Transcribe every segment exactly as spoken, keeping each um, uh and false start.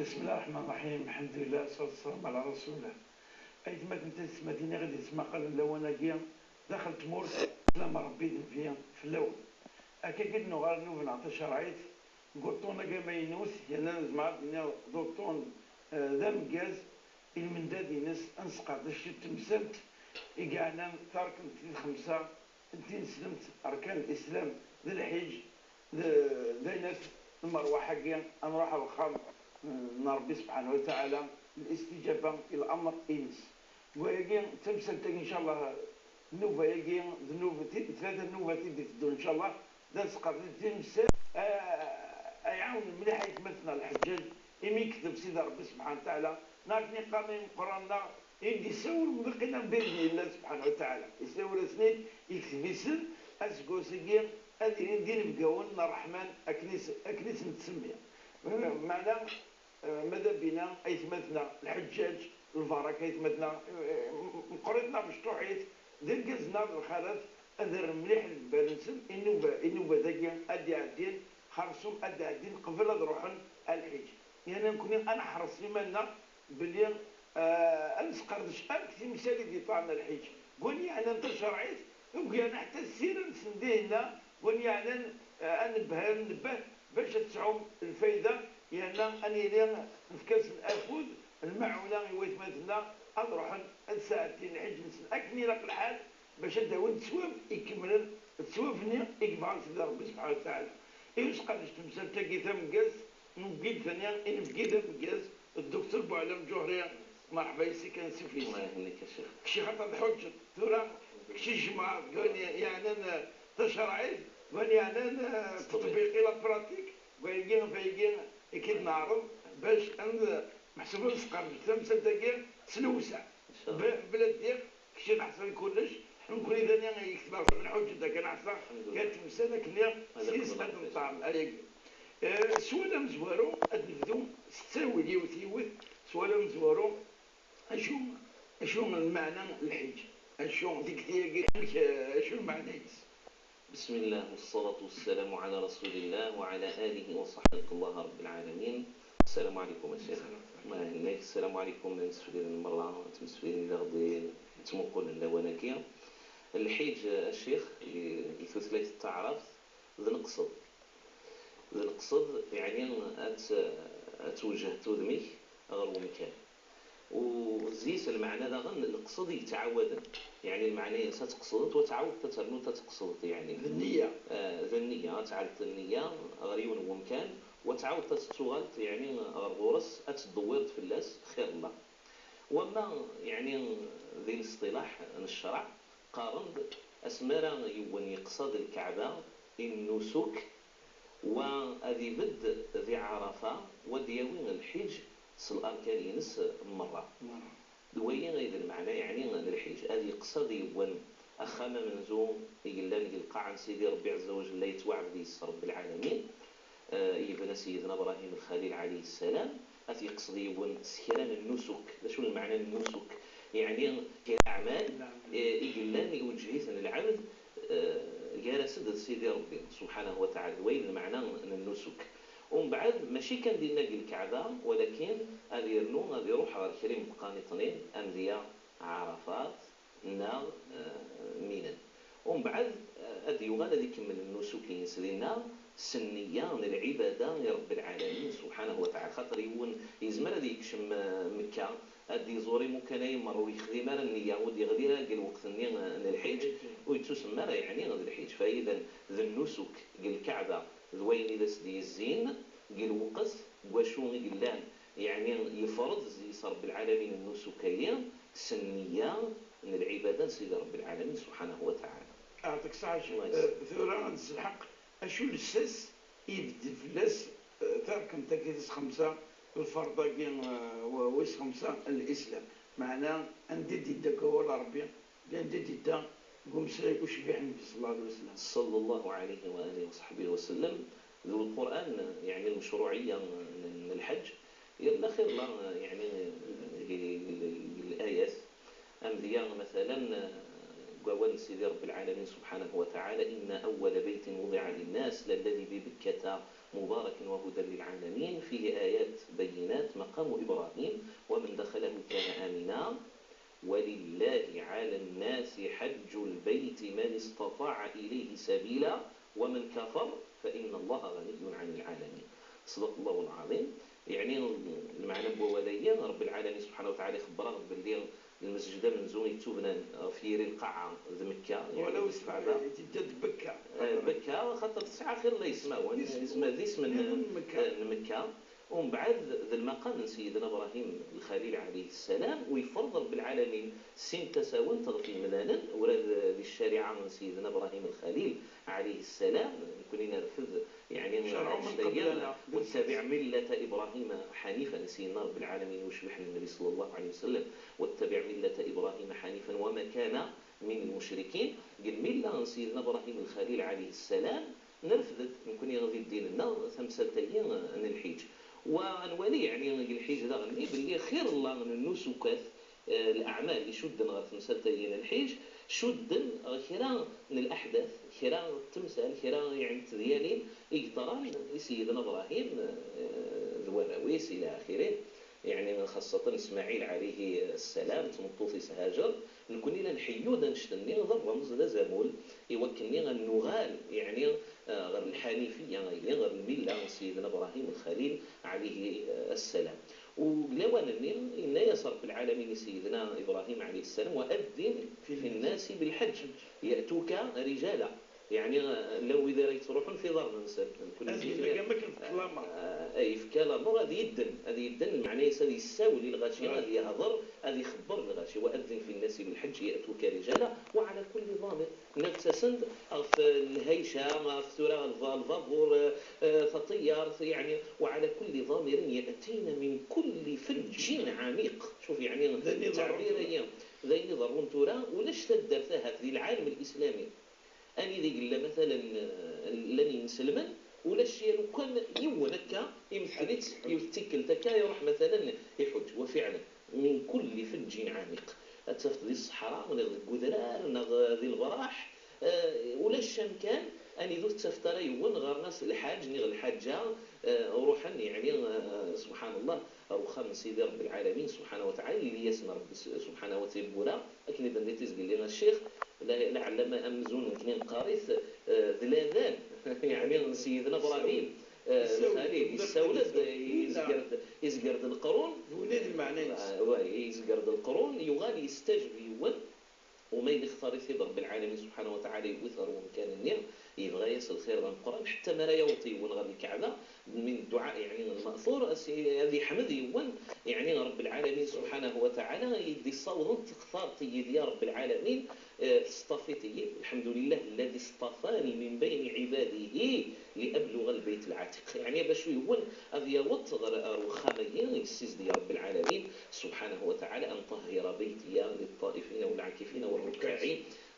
بسم الله الرحمن الرحيم، الحمد لله والصلاة والسلام على رسول الله. Aytmaten d taysetmatin i ɣ-d-yettmaqalen lawan-agi daxel tmurt, slam Ṛebbi d Nnbi fell-awen. Akka i d-nuɣal nnuba-nneɣ tacerɛit deg uṭṭun-agi amaynut, yerna nezmer ad d-nini d uṭṭun, eh, d ameggaz i lmendad-ines, ad nesqerdec di temsalt i yeɛnan tarkent di xemsa n tineslemt, arkan lislam, d lḥiǧ, d, d aynas, lmerwaḥ-agi, ad nruḥ ar uxxam n Ṛebbi subḥanahu wa taɛala, listijaba i lamr-ines. Wayagi, d tamsalt-agi, ncallah, nnuba-agi, d nnuba, ti-, tlata nnubat i d-iteddun, ncallah, d ad nesqerdec di temsalt, a, a iɛawen mliḥ aytmaten-nneɣ lḥeǧǧaǧ, imi yekteb Sidi Ṛebbi subḥanahu wa taɛala, neɣ akken iqqaren imeqqranen-nneɣ, i d-yessawel muqina bi idnillah subḥanahu wa taɛala. Yessawel-asen-id, yekteb-isen, aseggas-agi ad ilin d inebgawen n Ṛṛeḥman, akken i s-, akken i sen-ttsemmi. Meɛna, eh, mada bina aytmaten-a, lḥeǧǧaǧ, lbaṛaka aytmaten-a, eh, meqqrit neɣ mecṭuḥit, d irgazen-a d lxalat, ad rren mliḥ lbal-nsen, i nnuba, i nnuba-dagi ad d-iɛeddin, xersum ad d-ɛeddin qbel ad ruḥen ar lḥiǧ. Yerna nekni ad neḥreṣ iman-nneɣ belli, eh, ad nesqerdec akk timsal i d-yeṭṭaren ar lḥiǧ. Deg wayen yeɛnan tacerɛit, deg wayen yeɛnan ḥetta ssira-nsen dihinna, deg wayen yeɛnan, eh, ad nebbeh, ad nebbeh bac ad tesɛum lfayda, yerna ad nili nefka-sen afud, lmaɛuna i waytmaten-nneɣ ad ruḥen ad sɛeddin lḥiǧ-nsen akken ilaq lḥal, bac ad d-awin ttwab ikemlen, ttwab-nni i yebɣan Sidi Ṛebbi subḥanahu wa taɛala. I usqerdec temsalt-agi tameggazt, newwi-d tani inebgi d ameggaz, Dduktur Buɛlam Ǧuhri, merḥba yes-k, ansuf yes-k. Allah yehenni-k a Ccix. Kečč axaṭer tḥuǧǧeḍ, tura kečč ijemɛeḍ deg wayen yeɛnan, eh, tacerɛit, deg wayen yeɛnan, eh, ṭṭbiq i la pratique, deg wayagi ɣef wayagi i k-id-neɛreḍ bac ad n-, meḥsub ad nesqerdec tamsalt-agi s lewseɛ. Inchallah. Bla ddiq, kečč d ḥṣan kullec, nekkni d ani i yeketbeɣ lḥuǧǧa d akken ḥṣa, alḥemdulillah, gar temsal akken s yis ad nṭerm ayagi. Eh, s wala amezwaru, ad nebdu s ttawil yiwet yiwet, s wala amezwaru, acu, acu lmeɛna n lḥiǧ? Acu tikti-agi, amek, eh, acu lmeɛna-ines? بسم الله والصلاة والسلام على رسول الله وعلى آله وصحبه الله رب العالمين. السلام عليكم a Ccix. الله يهنيك. السلام عليكم imsefliden merra, imsefliden i ɣ-d-yettmuqulen lawan-agi. Lḥiǧ a Ccix, i, i tutlayt n taɛrabt, d leqsed. D leqsed, yeɛni ad t-, ad twejheḍ udem-ik ɣer wemkan. U zzi-s lmeɛna daɣen leqsed yettɛawaden, yeɛni lmeɛna-ines ad tqesdeḍ, wa tɛawdeḍ ad ternuḍ ad tqesdeḍ, yeɛni. D nniya. Ah, d nniya, ad tɛawdeḍ nniya ɣer yiwen n wemkan, wa tɛawdeḍ ad tettuɣaleḍ, yeɛni ɣer ɣur-s ad teddewwireḍ fell-as xir Allah. Wamma, yeɛni, di leṣṭilaḥ n ccreɛ, qqaren-d asmi ara yiwen yeqsed Lkaɛba i nnusuk, wa ad ibedd di Ɛarafa, wa ad d-yawi lḥiǧ s larkan-ines merra. Merra. D wayi ay d lmeɛna, yeɛni, n lḥiǧ, ad yeqsed yiwen axxam amenzu i yellan deg lqaɛa n Sidi Ṛebbi Ɛezza wa Jella, yettwaɛbed yes-s Ṛebbi lɛalamin, eh, yebna Sidna Bṛahim Lxalil ɛalayhi sslam, ad t-yeqsed yiwen s kra n nnusuk. D acu lmeɛna n nnusuk? Yeɛni kra n leɛmal, eh, i yellan i lweǧh-iten lɛebd, eh, gar-asen d Sidi Ṛebbi subḥanahu wa taɛala. D wayi d lmeɛna n nnusuk. Umbeɛd, mačči kan dinna deg Lkaɛba, walakin ad yernu, ad iruḥ ɣer kra n imeqqaniṭen-in, amedya Ɛarafat, neɣ, eh, Mina. Umbeɛd, eh, ad d-yuɣal ad ikemmel nnusuk-ines dinna s nniya n lɛibada i Ṛebbi lɛalamin subḥanahu wa taɛala. Xaṭer yiwen yezmer ad yekcem, eh, Mekka, ad d-iẓur imukan ay merra ur yexdim ara nniya, ur d-yeɣli ara deg lweqt-nni, eh, n lḥiǧ, ur yettusemma ara, yeɛni, d lḥiǧ. Fa idan d nnusuk deg Lkaɛba d wayen i d as-d-yezzin deg lweqt deg wacu i yellan, yeɛni yefreḍ zzi-s Ṛebbi lɛalamin nnusuk-agi s nniya n lɛibada n Sidi Ṛebbi lɛalamin subḥanahu wa taɛala. Yeɛṭik ṣṣeḥḥa a Ccix. Allah yesɛa. Eh, tura ad nesselḥeq acu lsas i ibedden fell-as, eh, tarkent-agi tis xemsa, lferḍ-agi, eh, wa-, wis xemsa n Lislam. Meɛna anda i d-yedda akka wawal n Ṛebbi? Anda i d-yedda deg umeslay ucbiḥ n Nnbi ṣella Llahu ɛalayhi wa sallam? Ṣella Llahu ɛalayhi wa alihi wa ṣaḥbihi wa sallam. D Lqur'an, yeɛni lmecruɛiyya n, n lḥeǧ, yerna xir Allah, yeɛni, deg, deg, deg layat, amedya, matalan, Deg wawal n Sidi Ṛebbi lɛalamin subḥanahu wa taɛala, إن أول بيت وضع للناس للذي ببكة مبارك وهدى للعالمين فيه آيات بينات مقام إبراهيم ومن دخله كان آمنا ولله على الناس حج البيت من استطاع إليه سبيلا ومن كفر فإن الله غني عن العالمين. صدق الله العظيم. Yeɛni lmeɛna n wawal-agi, Ṛebbi lɛalamin subḥanahu wa taɛala ixebber-aɣ-d belli lmesǧid amenzu yettubnan ɣef yiri lqaɛa d Mekka, yeɛni walaw d Lkaɛba. Tedda-d Bekka. Eh, Bekka, xaṭer tesɛa xilla yismawen, isem, d isem n, n Mekka. Eh, n Mekka. Umbeɛd d lmaqam n Seyidna Ibrahim Lxalil ɛalayhi ssalam, u yefreḍ Ṛebbi lɛalamin sin tasawent ɣef yemdanen, ula d, di ccariɛa n Seyidna Ibrahim Lxalil ɛalayhi ssalam, nekni nerfed, yeɛni, شرع من قبلنا. واتبع ملة إبراهيم حنيفا, Seyidna Ṛebbi lɛalamin, ucbiḥ n Nnbi ṣalla Llahu ɛalayhi wa sallam, واتبع ملة إبراهيم حنيفا وما كان من المشركين. Deg lmilla n Seyidna Ibrahim Lxalil ɛalayhi ssalam, nerfed-d nekni di ddin-nneɣ tamsalt-agi n lḥiǧ. Wa nwali, yeɛni, deg lḥiǧ daɣen-nni belli xir n la-, n nnusukat, eh, leɛmal icudden ɣer temsalt-agi n lḥiǧ, cudden ɣer kra n leḥdat, kra n temsal, kra, yeɛni, n tedyalin i yeḍran i Seyidna Ibrahim, eh, d warraw-is ila axirih. Yeɛni xaṣṣatan Ismaɛil ɛalayhi ssalam d tmeṭṭut-is Haǧer, nekni la nḥeyyu-d annect-nni d rremz, d azamul, i wakken-nni ad nuɣal, yeɛni, eh, ɣer lḥanifiyya-agi, ɣer lmilla n Seyidna Ibrahim Lxalil ɛalayhi, eh, ssalam. U deg lawan-nni, yenna-yas Ṛebbi lɛalamin i Seyidna Ibrahim ɛalayhi ssalam: وأذن في الناس بالحج يأتوك رجالا. Yeɛni, llan wid ara yettruḥun f iḍarren-nsen. Ad yefk lamer. Ah, yefka lamer ad yedden, ad yedden, lmeɛna-s ad yessawel i lɣaci, ad yehder, ad ixebber lɣaci. وأذن في الناس بالحج يأتوك رجالا وعلى كل ضامر. Nna ttasen-d ɣef lhayca, ɣef tura lba-, lbabur, eh, eh, taṭeyyart, yeɛni, وعلى كل ضامر يأتين من كل فج عميق. Cuf, yeɛni, d ayen iḍerrun tura. D ayen iḍerrun tura, ulac taddart ahat di lɛalem lislami. Anida i yella, matalan, eh, llan yinselmen, ulac yalukan yiwen akka, imettel-itt yiwet n tikkelt akka, iruḥ, matalan, iḥuǧ. Wa fiɛlen, min kulli fejjin ɛamiq. Ad tafeḍ di ṣṣeḥra, neɣ deg udrar, neɣ di lebraḥ, eh, ulac amkan anida ur tettafeḍ ara yiwen ɣer-as lḥaǧ, neɣ lḥaǧa, eh, ruḥen, yeɛni, eh, subḥan Allah, ar uxxam n Sidi Ṛebbi lɛalamin, subḥanahu wa taɛala, yili-yasen Ṛebbi s-, subḥanahu wa taɛala tiwwura, akken i d-tenniḍ tizgelli a Ccix, la-, laɛlama amzun nekni neqqar-it, eh, d ladan, yeɛni n Seyidna Ibrahim, eh, Lxalil, yessawel-d, yezger-d, yezger-d leqrun. D win ay d lmeɛna-ines. Ah, wa, yezger-d leqrun, yuɣal yestajeb yiwen, u ma yella ixtar-it-id Ṛebbi lɛalamin subḥanahu wa taɛala, yewwi-t ɣer wemkan-nni, yebɣa-yas lxir d ameqqran, ḥetta mi ara yaweḍ yiwen ɣer Lkaɛba, min dduɛa, yeɛni, lmaɛtur, as-, ad yeḥmed yiwen, yeɛni, Ṛebbi lɛalamin subḥanahu wa taɛala, i d-yessawḍen textareḍ-iyi-d ya Ṛebbi lɛalamin, eh, teṣṭafiḍ-iyi, الحمد لله الذي اصطفاني من بين عباده لأبلغ البيت العتيق. Yeɛni, bac yiwen ad yaweḍ ɣer, ɣer uxxam-agi, yessizdig Ṛebbi lɛalamin subḥanahu wa taɛala, أن طهر بيتي للطائفين والعاكفين والركع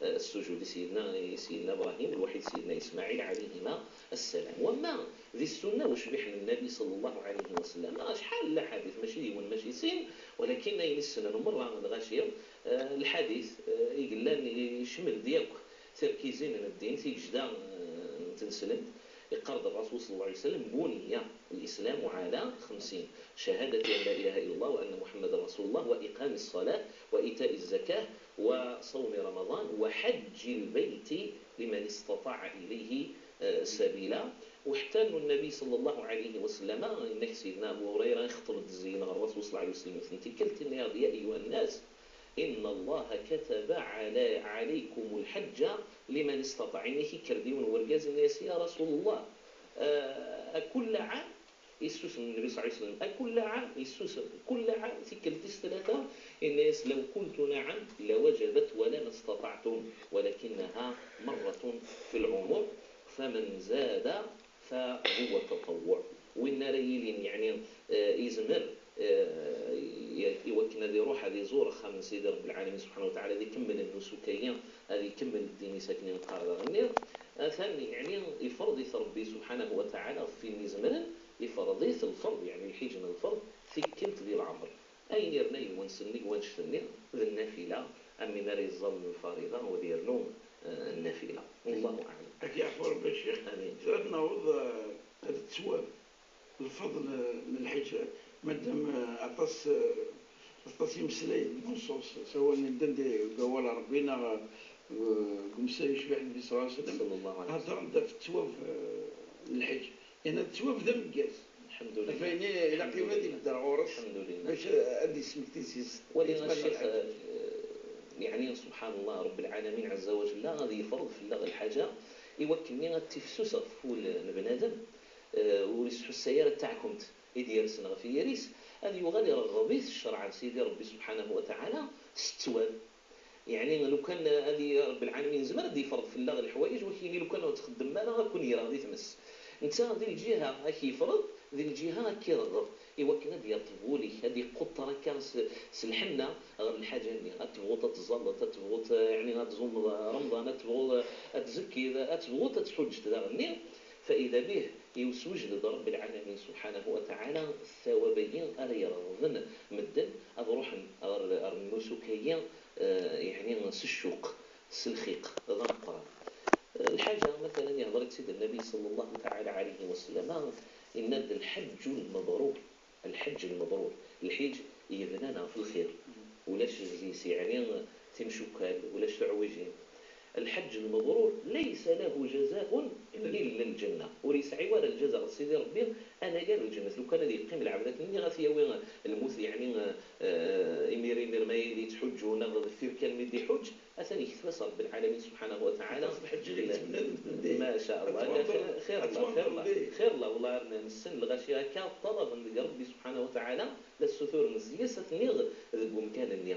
السجود. Seyidna, Seyidna Ibrahim, lwaḥid Seyidna Ismaɛil ɛalayhima ssalam. Wamma di ssunna ucbiḥ n Nnabi ṣalla Llahu ɛalayhi wa sallam, acḥal n laḥadit, mačči d yiwen, mačči d sin, walakin ayen i ssnen merra lɣaci, eh, lḥadit, eh, i yellan icemmel-d yakk tirkizin n ddin, tigejda, eh, n tneslemt. Yeqqar-d Ṛṛasul ṣalla Llahu ɛalayhi wa sallam: بني الإسلام على خمس، شهادة أن لا إله إلا الله وأن محمدا رسول الله وإقام الصلاة وإيتاء الزكاة وصوم رمضان وحج البيت لمن استطاع إليه، eh, سبيلا. U ḥetta annu Nnabi ṣalla Llahu ɛalayhi wa sallam, yenna-k Seyidna Abu Hurayra, ixeṭṭeb-d zzin ɣer Ṛṛasul ṣalla Llahu ɛalayhi wa sallam, yiwet n tikkelt, yenna-yaɣ-d: يا أيها الناس إن الله كتب على، عليكم الحج لمن استطاع. Yenna-k, yekker-d yiwen n urgaz, yenna-yas: يا رسول الله, eh, أكل عام؟ Yessusem Nnabi ṣalla Llahu ɛalayhi wa sallam. أكل عام؟ Yessusem. كل عام, tikkelt tis tlata, yenna-yas: لو قلت نعم لوجبت ولما استطعتم، ولكنها مرة في العمر، فمن زاد فهو تطوع. Win ara yilin, yeɛni, eh, yezmer, eh, i, i wakken ad iruḥ ad iẓur axxam n Sidi Ṛebbi lɛalamin subḥanahu wa taɛala, ad ikemmel nnusuk-agi, ad ikemmel ddin-is akken i neqqar daɣen-nni, atan, yeɛni, ifreḍ-it Ṛebbi subḥanahu wa taɛala ɣef win izemren, ifreḍ-it lferḍ, yeɛni lḥiǧ n lferḍ, tikkelt di leɛmer. Ayen irna yiwen sennig wannect-nni d nnafila, Am win ara yeẓẓallen lfariḍa u ad yernu, eh, nnafila. Wallahu aɛlam. Ad k-yeɛfu Rebbi a Ccix. Amin. Tura ad naweḍ, eh, ad tettwab lfeḍl n lḥiǧ, madam, eh, aṭas, eh, aṭas imeslayen, nuṣuṣ, sawalen ddan di, deg wawal n Rebbi neɣ, eh, deg umsay ucbiḥ n Nnbi ṣella Llahu ɛalayhi wa sallam, ṣella Llahu ɛalayhi wa sallam, heddren-d ɣef ttwab, eh, n lḥiǧ. Yerna ttwab d ameggaz. Lḥemdulillah. Ɣef wayen i ilaq i wad ibedder ɣur-s, lḥemdulillah, bac ad d-ismekti s-, wali a Ccix, eh, yeɛni, subḥan Llah, Rebbi lɛalamin ɛezza wa jella ad yefreḍ fell-aɣ lḥaǧa i wakken-nni ad tifsus ɣef wul n bnadem, eh, ur isḥussay ara d taɛkemt i d-yersen ɣef yiri-s, ad yuɣal ireɣɣeb-it ccerɛ n Sidi Rebbi subḥanahu wa taɛala s ttwab. Yeɛni, lukan ad i-, Rebbi lɛalamin yezmer ad d-yefreḍ fell-aɣ leḥwayeǧ, wak yini lukan ur txeddem ara, ad ken-yerɣ di tmes. Netta di lǧiha ad k-yefreḍ, di lǧiha ad k-ireɣɣeb, i wakken ad d-yerṭeb wul-ik, ad d-iquṭṭer akka s, s lḥenna ɣer lḥaǧa-nni. Ad tebɣuḍ ad tẓalleḍ, ad tebɣuḍ, yeɛni, ad tẓumeḍ Remḍan, ad tebɣuḍ ad tzekkiḍ, ad tebɣuḍ ad tḥuǧǧeḍ daɣenni. Fa ida bih, yewsewjed-d Rebbi lɛalamin subḥanahu wa taɛala ssawab-agi ara ireɣben medden ad ruḥen ɣer, ɣer nnusuk-agi, eh, yeɛni s ccuq, s lxiq d ameqqran. Eh, lḥaǧa, matalan, ihḍer-itt-id Nnabi ṣella Llahu taɛala ɛalayhi wa sallam, yenna-d: "Lḥeǧǧu lmebrur." Lḥeǧǧ lmebrur, lḥiǧ yebnan ɣef lxir, ulac deg-s, yeɛni, timcukkal, ulac tuɛwijin. Lḥeǧǧ lmebrur laysa lahu jazaun illa lǧenna. Ur yesɛi wara lǧaza ɣer Sidi Rebbi anagar lǧennet. Lukan ad yeqqim lɛebd akken-nni ɣef yawi lmut, yeɛni, eh, imir imir ma yella yettḥuǧǧu neɣ deffir kan mi d-iḥuǧǧ, atan iketb-as Rebbi lɛalamin subḥanahu wa taɛala. Aṭas lḥeǧǧ i d-yettmenni. Ma ca Allah. Xir Allah, xir Allah, xir Allah. Wallah, nessen lɣaci akka ṭṭalaben deg Rebbi subḥanahu wa taɛala, la ssuturen zzyas ad ten-iɣ deg umkan-nni.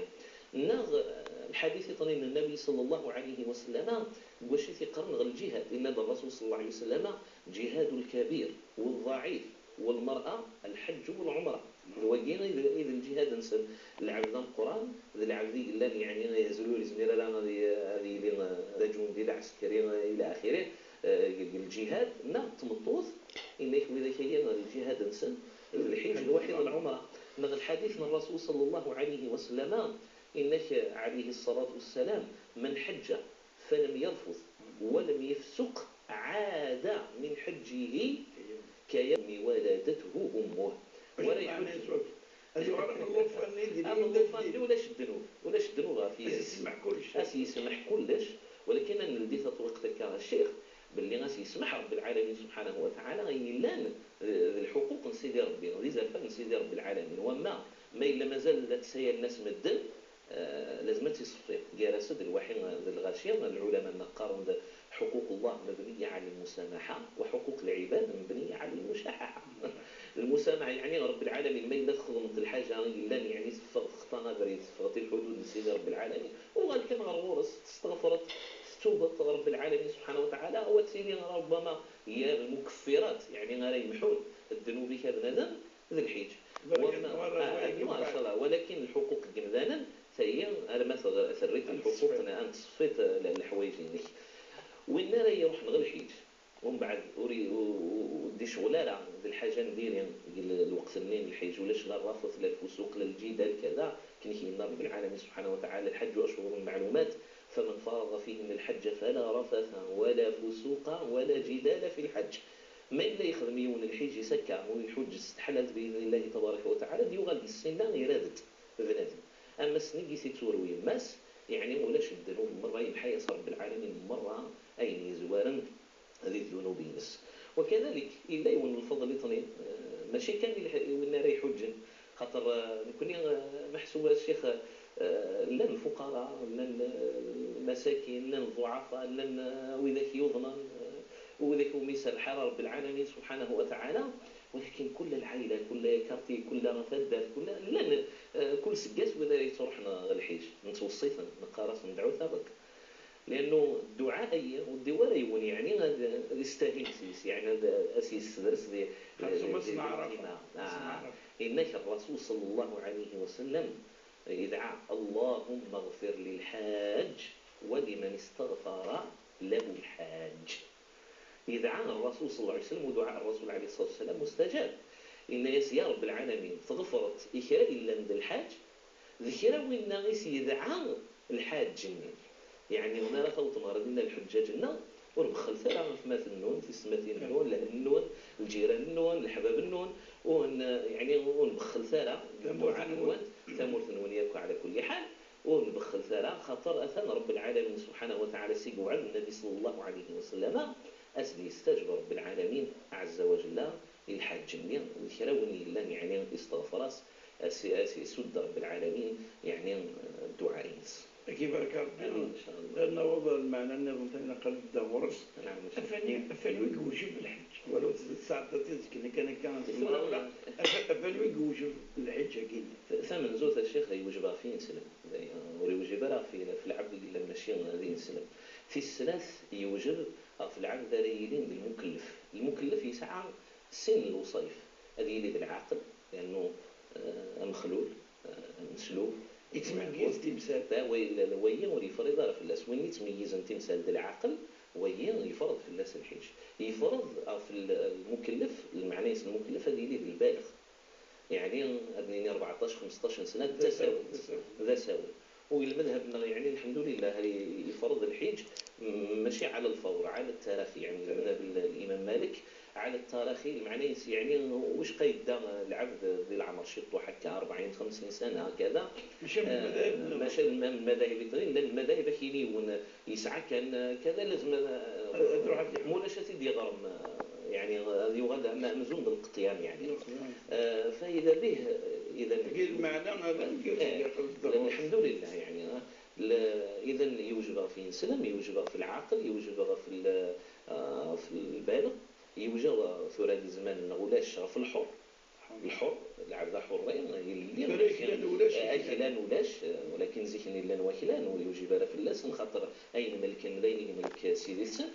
Neɣ, eh, lḥadit iṭnin n Nnabi ṣella Llahu ɛalayhi wa sallam, deg wacu i t-iqqaren ɣer lǧihad. Yenna-d Rrasul ṣella Llahu ɛalayhi wa sallam: "Ǧihadu lkabir, wa ḍḍaɛif, wa lmar'a, lḥeǧǧu wa lɛumra." D wagi i d, i d lǧihad-nsen. Lɛebd ameqqran, d lɛebd i yellan, yeɛni, yehzel ur yezmir ara ad y-, ad yili, eh, d aǧundi, d aɛeskri, eh, ila axiri, eh, deg lǧihad, neɣ d tmeṭṭut, inna-k widak-agi, lǧihad-nsen, d lḥiǧ lwaḥid, d lɛumra. Neɣ lḥadit n Rrasul ṣella Llahu ɛalayhi wa sallam, inna-k, ɛalayhi ṣṣalatu wa ssalam: "Man ḥeǧǧa falam yarfus walam yafsuq ɛada min ḥeǧǧihi kayawmi waladathu ummuh." Wa ara iḥuǧǧen. Ad yuɣal am llufan-nni di, am llufan-nni, ulac ddnub, ulac ddnub ɣef yiri-s. Ad s-yesmeḥ kullec. Ad s-yesmeḥ kullec, walakin ad neldi tatwiqt akka a Ccix, belli ad s-yesmeḥ Rebbi lɛalamin subḥanahu wa taɛala ayen yellan d, d lḥuquq n Sidi Rebbi, d izerfan n Sidi Rebbi lɛalamin. Wamma ma yella mazal la ttsayalen-as medden, eh, lazem ad tt-iṣeffi. Gar-as-d lwaḥi d lɣaci, lɛulama-nneɣ qqaren-d: "حقوق الله مبنية على المسامحة، وحقوق العباد مبنية على المشاححة." Lmusamaḥa, yeɛni Rebbi lɛalamin, ma yella txedmeḍ lḥaǧa yellan, yeɛni teffeɣ, texṭan abrid, teffeɣ i lḥudud n Sidi Rebbi lɛalamin, uɣal kan ɣer ɣur-s, testeɣfreḍ, tettubeḍ ɣer Rebbi lɛalamin subḥanahu wa taɛala, wa tili ṛubbama gar lmukeffirat, yeɛni ara yemḥun ddnub-ik a bnadem, d lḥiǧ. Wamma, ah, akken, maca Allah, walakin lḥuquq n yemdanen, tayi, arma teɣ-, terriḍ lḥuquq, ad n-tṣeffiḍ, eh, le-, leḥwayeǧ-inek. Win ara iruḥen ɣer lḥiǧ, umbeɛd ur i-, u-, u-, ur d-icɣel ara d lḥaǧa n diri deg l-, lweqt-nni n lḥiǧ, ulac la rrafet, la lfusuq, la lǧidal, kada, akken i k-yenna Rebbi lɛalamin subḥanahu wa taɛala: "الحج أشهر معلومات، فمن فرض فيهن الحج فلا رفث ولا فسوق ولا جدال في الحج." Ma yella yexdem yiwen lḥiǧ-is akka, ur iḥuǧǧ s teḥlalt biidnillahi tabaraka wa taɛala, ad yuɣal di ssinna irad-d bnadem. Am ass-nni i t-itturu yemma-s, yeɛni ulac ddnub merra, yemḥa-yas Rebbi lɛalamin merra ayen yezwaren di ddunub-ines. Wakadalik, yella yiwen n lfeḍl iṭnin, eh, mačči kan i lḥ-, i win ara iḥuǧǧen, xaṭer, eh, nekni, eh, meḥsub a ccix, eh, llan lfuqara, llan, eh, lmasakin, llan ḍḍuɛafa, llan, eh, widak yuḍnen, eh, widak umi iserreḥ ara Rebbi lɛalamin subḥanahu wa taɛala, walakin kul lɛaila, kul quartier, kul taddart, kul, llan, eh, kul seggas wid ara yettruḥen ɣer lḥiǧ, nettweṣṣi-ten, neqqar-asen: "Dɛut-aɣ-d." Liannu dduɛa-agi ur d-iwwi ara yiwen, yeɛni ad, ad istahil s-, yeɛni ad, ad s-yessedres di, xaṣum di, ass n Ɛarafa. Di lqima. Ass n Ɛarafa. Yenna-k Rrasul ṣella Llahu ɛalayhi wa sallam, yedɛa: "اللهم اغفر للحاج ولمن استغفر له الحاج." Yedɛa Rrasul ṣella Llahu ɛalayhi wa sallam, u dduɛa n Rrasul ɛalayhi ṣṣalatu wa ssalam mustajab. Yenna-yas: "Ya Rebbi lɛalamin, tɣefreḍ i kra yellan d lḥaǧ, d kra winna i s-yedɛa Lḥaǧ-nni. Yeɛni, mi ara tawḍem ɣer dinna lḥeǧǧaǧ-nneɣ, ur bexxlet ara ɣef atmaten-nwen, tiyessetmatin-nwen, lehn-nwen, lǧiran-nwen, leḥbab-nwen, ur n-, yeɛni, ur nbexxlet ara deg dduɛa-nwen, tamurt-nwen yakk ɛla kulli ḥal, ur nbexxlet ara, xaṭer atan Ṛebbi lɛalamin subḥanahu wa taɛala s i yewɛed Nnbi ṣalla Llahu ɛalayhi wa sallama, ad s-d-yestajeb Ṛebbi lɛalamin ɛazza wa jalla i lḥaǧ-nni, d kra win yellan, yeɛni, isteɣfer-as, a s-, a s-, isudd Ṛebbi lɛalamin, yeɛni, dduɛa-ines. Ad k-ibarek Ṛebbi. Amin, ncallah. Ad naweḍ ɣer lmeɛna nniḍen, tani ilaq ad nedda ɣur-s. Naɛam, ncallah. Afan, afan wi yewjeb lḥeǧǧ, walaw tesɛeddaḍ tiẓekna kan akka, ula, afan, afan wi yewjeb lḥeǧǧ-agi-nni. Tamenzut, a ccix, yewjeb ɣef yineslem. Ur yewjib ara ɣef, ɣef lɛebd i yellan mačči d ineslem. Tis snat, yewjeb ɣef lɛebd ara yilin d lmukellef. Lmukellef yesɛa sin n lewṣayef, ad yili d lɛaqel, liannu, eh, amexlul, eh, ameslub, yettmeyyiz timsal. Wagi ur yefriḍ ara fell-as. Win yettmeyyizen timsal d lɛaqel, wagi yefreḍ fell-as lḥiǧ. Yefreḍ ɣef l-, lmukellef, lmeɛna-ines n lmukellef ad yili d lbaleɣ. Yeɛni, ad nini rbeɛṭac, xemseṭṭac n sna, d tasawent. D asawen. U lmadhab-nneɣ, yeɛni, lḥemdulillah, i-, ifreḍ lḥiǧ, m-, mačči ɛala lfawr, ɛala ttaraxi, yeɛni, lmadhab n l-, Imam Malik, ɛala ttaraxi, lmeɛna-ines, yeɛni, wicqa yedda lɛebd di leɛmer ciṭuḥ akka, rebɛin, xemsin sana, kada. Maca am lmadahib-nniḍen. Maca am lmadahib-nniḍen, llan lmadahib akiniwen, yesɛa kan, eh, kada, lazem, eh, ad iruḥ ad yeɣrem. Mulac ad t-id-yeɣrem, eh, yeɛni, ad yuɣal am-, amzun d lqeṭyan, yeɛni. Eh, fa ida bih, eh, ida. Dagi lmeɛna, eh, lḥemdulillah, yeɛni, eh, l-, idan yewjeb ɣef yineslem, yewjeb ɣef lɛaqel, yewjeb ɣef l-, eh, ɣef lbaleɣ, yewjeb tura di zzman-nneɣ ulac ɣef lḥur. Lḥur, lɛebd aḥurri, ilelli. Tura aklan ulac, eh, aklan ulac, eh, walakin zik-nni llan waklan, ur yewjib ara fell-asen, xaṭer ayen melken d ayen i yemlek sidi-tsen.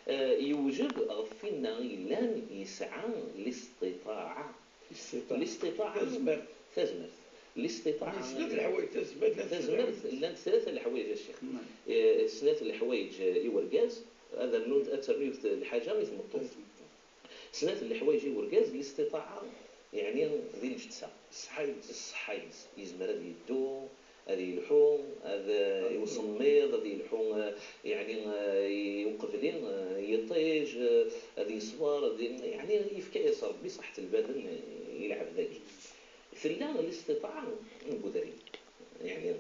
Eh, yewjeb ɣef winna yellan yesɛa listiṭaɛa. Listiṭaɛa. Listiṭaɛa. Tazmert. Tazmert. Listiṭaɛa. Snat leḥwayeǧ, tazmert, tazmert, llant tlata leḥwayeǧ, a ccix. Eh, snat leḥwayeǧ, eh, i urgaz, ad rnunt, ad ternu yiwet lḥaǧa i tmeṭṭut. Snat n leḥwayeǧ i urgaz, listiṭaɛa, yeɛni di lǧetta. Ṣṣeḥḥa-ines. Ṣṣeḥḥa-ines. Yezmer ad yeddu, ad yelḥu, ad, eh, i usemmiḍ, ad yelḥu, eh, yeɛni, eh, i uqebli, eh, yiṭij, eh, ad yeṣber, ad y-, yeɛni yefka-yas Ṛebbi ṣṣeḥḥa n lbaden i lɛebd-agi. Tella listiṭaɛa n wedrim. Yeɛni,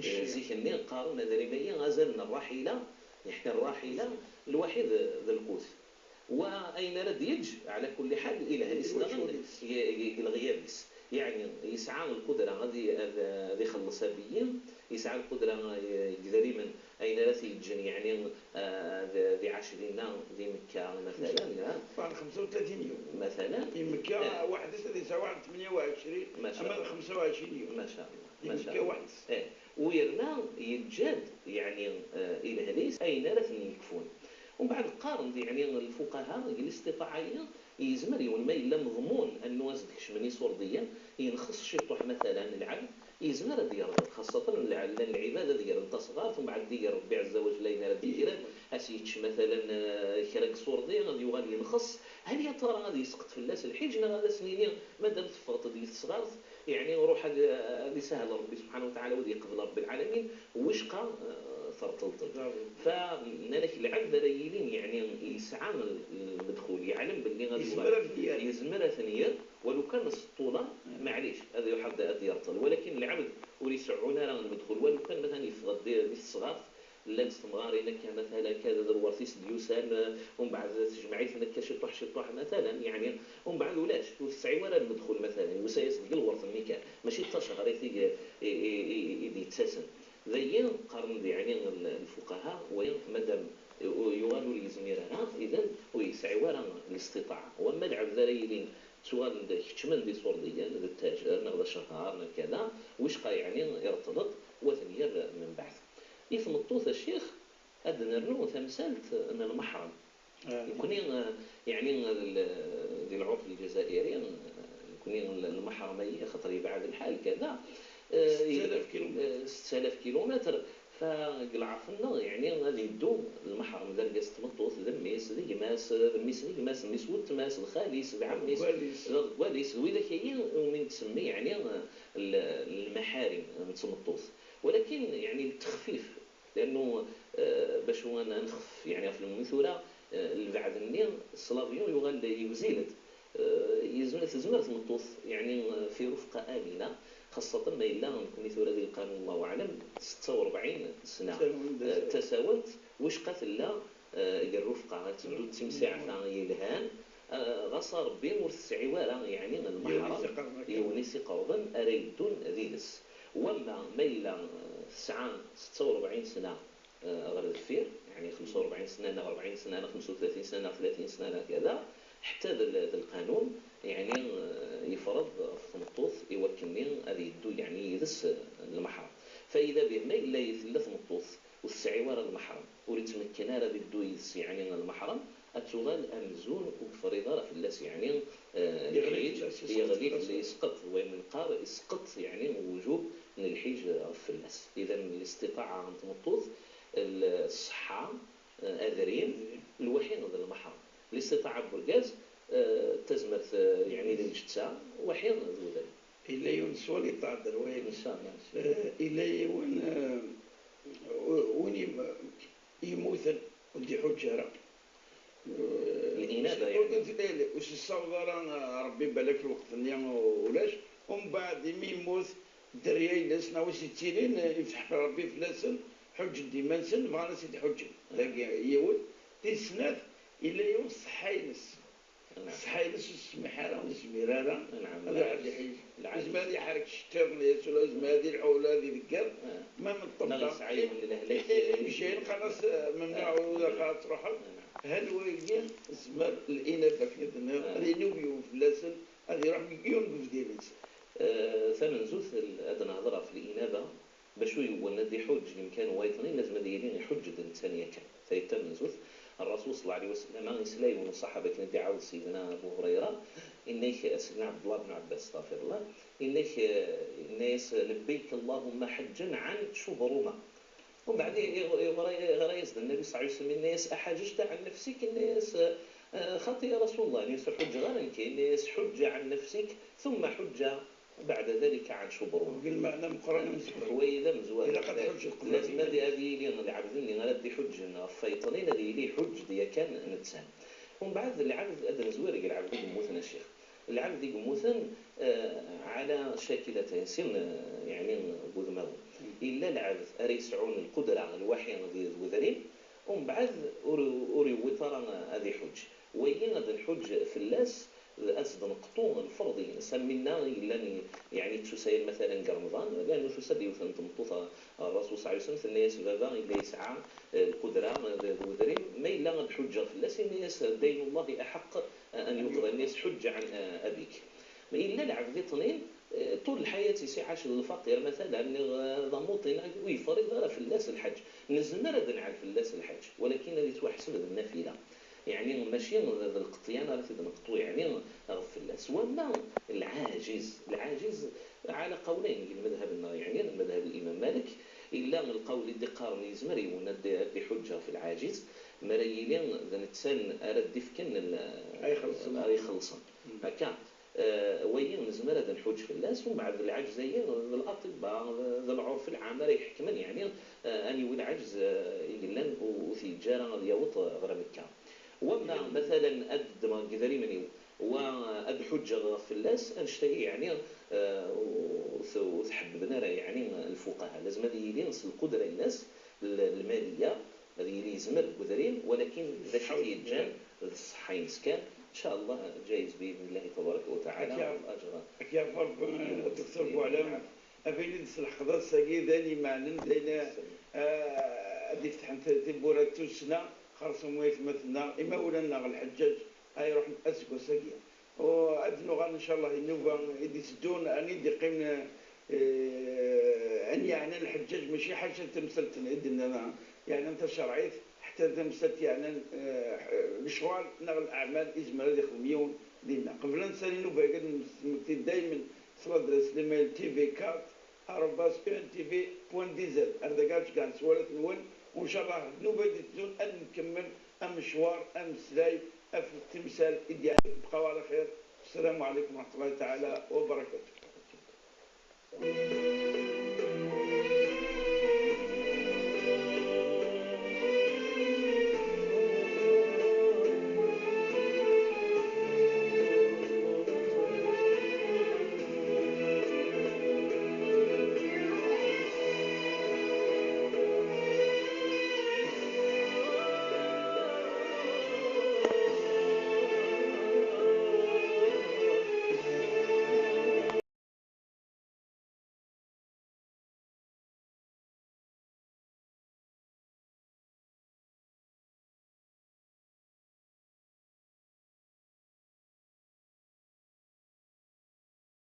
eh, zik-nni qqaren adrim-agi azal n ṛṛaḥila, yeɛni ṛṛaḥila, lwaḥid d lqut. Wa ayen ara d-yeǧǧ, ɛla kulli ḥal, i lehlis daɣen, i, i, i leɣyab-is. Yeɛni, yesɛa lqudra ad i-, ad, ad ixelleṣ abeyyi, yesɛa lqudra, eh, deg yidrimen, ayen ara t-yeǧǧen, yeɛni, eh, ad, ad iɛac dinna, di Mekka, matalan, eh. Xemsa u tlatin yum. Matalan. Di Mekka, eh, weḥd-s ad yesɛu waḥed tmenya u ɛecrin, ma ca ama d xemsa u ɛecrin yum. Ma ca Allah. Di Mekka weḥd-s. Eh. U yerna yeǧǧa-d, yeɛni, eh, i lehlis ayen ara ten-yekfun. Umbeɛd qqaren-d, yeɛni, lfuqaha, deg listiṭaɛa-yi, yezmer yiwen ma yella meḍmun annu ad s-d-kecmen iṣurdiyen, yenxeṣ ciṭuḥ, matalan, lɛebd, yezmer ad d-yerḍel, xaṣṣaten lɛ-, llan lɛibad ad gren tasɣart, umbeɛd ad d-iger Ṛebbi ɛezza wa jell ayen ara d-igren, ad s-yečč, matalan, eh, kra n iṣurdi, ad yuɣal yenxeṣ. Hal ya tara ad yesqeṭ fell-as lḥiǧ, neɣ ad as-nini, madam teffɣeḍ-d di tesɣart, yeɛni, ruḥ ad, ad isahel Ṛebbi subḥanahu wa taɛala, u ad yeqbel Ṛebbi lɛalamin, wicqa, eh, terṭelṭel. Fa, nnan-ak, lɛebd ara yilin, yeɛni, yesɛa l-, lmedxul, yeɛlem belli ad yuɣal. Yezmer ad ten-yerr. Yezmer ad ten-yerr, walu kan s ṭṭula, maɛlic, ad iruḥ ad, ad yerṭel. Walakin lɛebd ur iseɛɛun ara lmedxul, walu kan matan yeffeɣ-d di, di tesɣart, llant temɣarin akka, matalan, kada d lwert i s-d-yusan, eh, umbeɛd tejmeɛ-iten akka ciṭuḥ, ciṭuḥ, matalan, yeɛni, umbeɛd ulac, ur tesɛi wara lmedxul, matalan, yusa-yas-d deg lwert-nni kan, mačči d tacehrit i, i, i, i, i d-yettasen. Dagi, qqaren-d, yeɛni, l-, lfuqaha, wa madam, u-, yuɣal ur yezmir ara, idan ur yesɛi wara listiṭaɛa. Wamma lɛebd ara yilin ttuɣalen-d, keččmen d iṣurdiyen, d ttajer, neɣ d acehhar, neɣ kada, wicqa, yeɛni, ireṭṭel-d, u ad ten-yerr membeɛd. I tmeṭṭut, a ccix, ad d-nernu tamsalt n lmeḥrem. Ah, nekni, eh, yeɛni, eh, l-, di lɛurf lǧazairi, eh, nekni l-, lmeḥrem-agi, axaṭer yebɛed lḥal, kada, eh, setta alaf kilumetr. Eh, setta alaf kilumetr, fa deg lɛurf-nneɣ, yeɛni, ad yeddu lmeḥrem d argaz d tmeṭṭut, d mmi-s, d gma-s, d mmi-s, d gma-s, d mmi-s n weltma-s, d xali-s, d ɛemmi-s, d aḍeggal-is, d widak-agi umi nettsemmi, yeɛni, l-, lmaḥarim n tmeṭṭut. ولكن يعني للتخفيف، لأنه آه، باش هو نخف يعني في المثورة، آه، البعد الني سلافيون يغال يوزيلد. آه، يزمر تزمر تمطوث يعني في رفقة آمنة، خاصة ما إلا نكون ثورة ذي القانون الله أعلم ستة وربعين سنة. تساومت. آه، تساومت. وش قتل لا آه، الرفقة غتدو التمساعة يلهان، آه، غاصا ربي ور تسعي ولا يعني المحرم يونس يقرضن أريدون ذيلس. وما ما إلا تسعة ستة وربعين سنة آه، غير الدفير، يعني خمسة وربعين سنة، أنا أربعين سنة، أنا خمسة وثلاثين سنة، أنا ثلاثين سنة، أنا كذا، حتى ذا ال-، ذا القانون، يعني، آه، يفرض في المطوث يوكلني هذا يدو، يعني، يدس المحرم. فإذا به ما إلا يثلث مطوث وتسعي ورا المحرم، ولتمكن هذا يدو يدس، يعني، المحرم، أتوغال أمزون وكفريضة راه فلاس، يعني، آه، يغلي الحيج، فلاس، يسقط يغلي فلاس. فلاس، يسقط، ومن قار يسقط، يعني، وجوب من الحيج راه فلاس. إذا الاستطاعة عند المطوث الصحة، آه، أذريم، الوحي ضد المحرم. الاستطاعة بركاز، آه، تزمرت، آه، يعني للجتة، وحي ذودن. إلا يون سوالي تعدل وين؟ إن شاء الله، إن شاء الله. آه، إلا يون، آه، وين يم-، يموتن ودي حجرة. الإنابة، يعني. وتتلالي، وش الصوضة راه ربي بالك الوقت اللي ولاش، ومن بعد مي يموت، الدرية يلس ناوي ستين، يفتح في ربي فلاسن، حج ديمانسن، بغانا سيدي حج. نعم. داك يود، تيسنات، إلا يوم الصحة يلس. نعم. الصحة يلس السميح راه وزمير راه. نعم. هذا واحد الحيل. العجز. لازم هذه حرك الشتير، ولا لازم هذه الحولة، هذه ذكر. نعم. ما من الطب. لا، يسعيهم للهلاك. إيه، إيه، مشين، خلاص، آه، ممنوع، آه. ولا خلاص تروح. نعم. هل ويجي زمر الإنابة في الدنيا، آه. هذه نوبيون في اللاسل، هذه يروح يوم بفديليس. آه، ثمن زوث ال-، هذا نهضر في الإنابة، باش هو يولد يحج، يمكن وايتنين لازم هذا يلي يحج الإنسان يكن. فيتم زوث الرسول صلى الله عليه وسلم يسلي من الصحابة كان يدعو سيدنا أبو هريرة، إنك سيدنا عبد الله بن عباس، استغفر الله، إنك، آه، الناس: "لبيك اللهم حجا عن شبرمة". ومن بعد يغ-، يغ-، يغرى يزد النبي صلى الله عليه وسلم، إني يسأل حججت عن نفسك، إني يس-، آه، خاطي يا رسول الله، إني يسأل حج غير إنك، إني يس حج عن نفسك، ثم حج بعد ذلك عن شبرون. وقال معنى مقرن مزوار. حويدا مزوار. إذا قد حج القبلة. لازم هذه، هذه لي العبد اللي غير دي حج، فيطلين هذه لي حج دي كان نتسان. ومن بعد العبد هذا مزوار، يقول العبد يموت الشيخ. Lɛebd i yemmuten, eh, ɛla cakilatayn, sin, eh, yeɛni n wudmawen. Yella lɛebd ara yesɛun lqudra n lwaḥi di, d wedrim, umbeɛd ur, ur yewwiḍ ara ad iḥuǧǧ. Wagi ad nḥuǧǧ fell-as, ad s-d-neqṭu lferḍ-ines. Am winna yellan, yeɛni, d tusayan, matalan, deg Remḍan, lanu tusa-d yiwet n tmeṭṭut ɣer Rasul صلى الله عليه وسلم, tenna-yas: "Baba yella yesɛa, eh, lqudra, eh, d, d wedrim, ma yella ad ḥuǧǧeɣ fell-as?" Yenna-yas: "Daynullahi aḥeqq." An yuqḍa, yenna-yas: "Ḥuǧǧ ɛan, eh, abik." Ma yella lɛebd iṭnin, eh, ṭul lḥayat-is iɛac d lfaqir, matalan, neɣ, eh, d amuṭin, ur yefriḍ ara fell-as lḥeǧǧ. Nezmer ad nɛel fell-as lḥeǧǧ, walakin ad yettwaḥseb d nnafila. Yeɛni, mačči d, d lqeṭyan ara t-id-neqṭu, yeɛni, ɣef fell-as. Wamma lɛajiz, lɛajiz ɛala qawlayn deg lmadhab-nneɣ, yeɛni, lmadhab n Imam Malik, illa lqawl i d-iqqaren yezmer yiwen ad d-, ad d-iḥuǧǧ ɣef lɛajiz, mi ara yili d netta ara d-ifken l-, ara ixellṣen. Ara ixellṣen. Mm. Akka. Eh, wagi nezmer ad nḥuǧǧ fell-as, umbeɛd lɛaǧez-agi d laṭibba, d, d lɛurf lɛam ara iḥekmen, yeɛni, eh, aniwi lɛaǧez, eh, i yellan u-, ur t-yeǧǧa ara ad yaweḍ ɣer Mekka. Wamma, matalan, ad ddmeɣ deg idrimen-iw wa ad ḥuǧǧeɣ fell-as, annect-agi, yeɛni, eh, ur t-, ur t-ḥebbden ara, yeɛni, lfuqaha. Lazem ad yili s lqudra-ines l-, lmaliya, ad yili yezmer deg udrim, walakin d acu i t-yeǧǧan d ṣṣeḥḥa-ines kan. Ncallah ǧayez biidnillahi tabaraka wa taɛala, ad k-yaɣ-, ad k-yaɣ Rebbi, Doktor Buɛlam, abrid s lḥeqḍa-s-agi d ayen imeɛnen, d ayen, eh, ad d-ifetḥen ti-, tiwwura n tussna, xerṣum waytmaten-nneɣ, imawlan-nneɣ, lḥeǧǧaǧ, ay iruḥen aseggas-agi. U ad nuɣal, ncallah, i nnuba i d-iteddun, ani d-iqqimen, eh, ani yeɛnan lḥeǧǧaǧ, mačči ḥaca tamsalt i d-nnan, yeɛnan tacerɛit, ḥetta tamsalt yeɛnan, eh, lecɣal neɣ leɛmal izmer ad ixdem yiwen dinna. Qbel ad nsali nnuba-agi, ad nmekti daymen s ladres lmail T V quatre arobase E N T V point D Z. Ar dagi ad ceggɛen sswalat-nwen, u ncallah, nnuba i d-iteddun ad nkemmel amecwar, ameslay ɣef timsal i d-yeɛnan. Bqaw ɛla xir. Assalamu ɛlikum wa raḥmatullahi taɛala wa barakatuh.